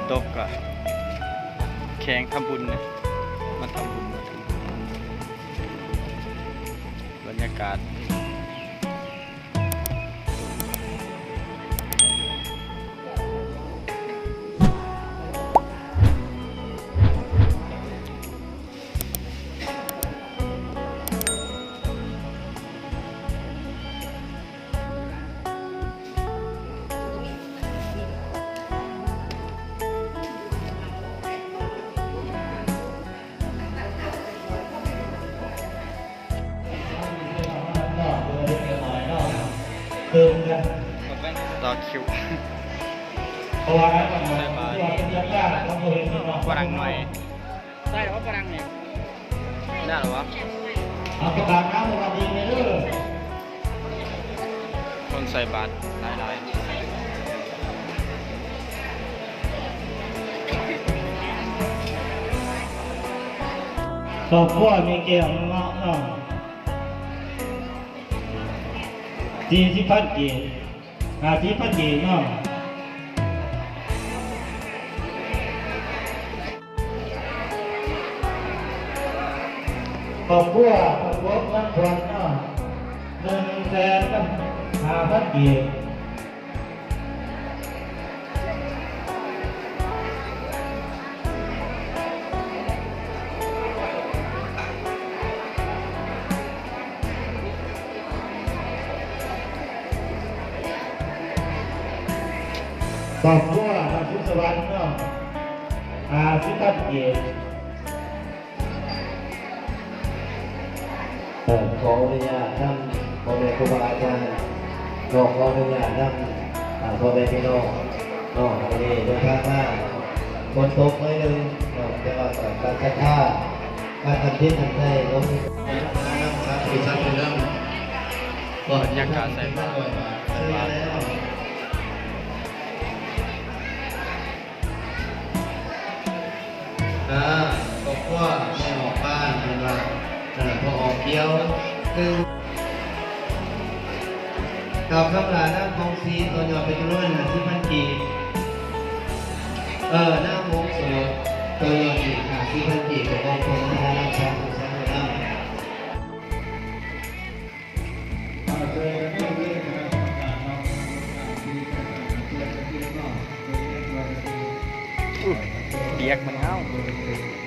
ຕົກກໍແຂກທຳບຸນນະ ມາທຳບຸນ ບັນຍາກາດ. ຕໍ່ຄິວ ໃສ່ບາດ ຝຣັ່ງໜ້ອຍ. ໃສ່ແລ້ວບໍ່ຝຣັ່ງນີ້ ໄດ້ແລ້ວຫວາ? ເອົາປະກາດນ້ຳ ສະຫວັດດີເດີ ຄົນໃສ່ບາດຫຼາຍໆ. ຄອບຄົວແມ່ແກ້ວເນາະ ເນາະ ສີ່ສິບພັນກີບ ຫ້າສິບພັນກີບເນາະ. ຄອບຄົວຜູ້ປົກເງິນຜ່ອນເນາະ ໜຶ່ງແສນຫ້າພັນກີບ. ຄອບຄົວລາວສຸດສະຫວັນເນາະ ຫ້າສິບພັນກີບ. ເອີ ຂໍອະນຸຍາດນຳພໍ່ແມ່ຄູບາອາຈານເນາະ ຂໍອະນຸຍາດນຳ ອ່າ ພໍ່ແມ່ພີ່ນ້ອງເນາະ ມື້ນີ້ເດີນທາງມາ ຝົນຕົກໜ້ອຍໜຶ່ງເນາະ ແຕ່ວ່າກໍສັດທາ ມາທັນທິດທັນໃຈລົງ ນຳສາທຸ ສາທຸນຳ. ບັນຍາກາດໃສ່ບາດ ໃສ່ບາດ. ອ່າ ຄອບຄົວແມ່ອອກບ້ານ ເພິ່ນວ່າ ເອີ ພໍ່ອອກກ່ຽວ ຄືກັບຄຳຫຼ້ານາມຂອງສີ ຕໍ່ຍອດເປັນຈຳນວນຫ້າສິບພັນກີບ. ເອີ ນາມວົງໂສດ ຕໍ່ຍອດອີກຫ້າສິບພັນກີບ ຂອບຄຸນນຳ ນຳ ນຳ. ອຸ້ຍ ປຽກມັນເອົາ.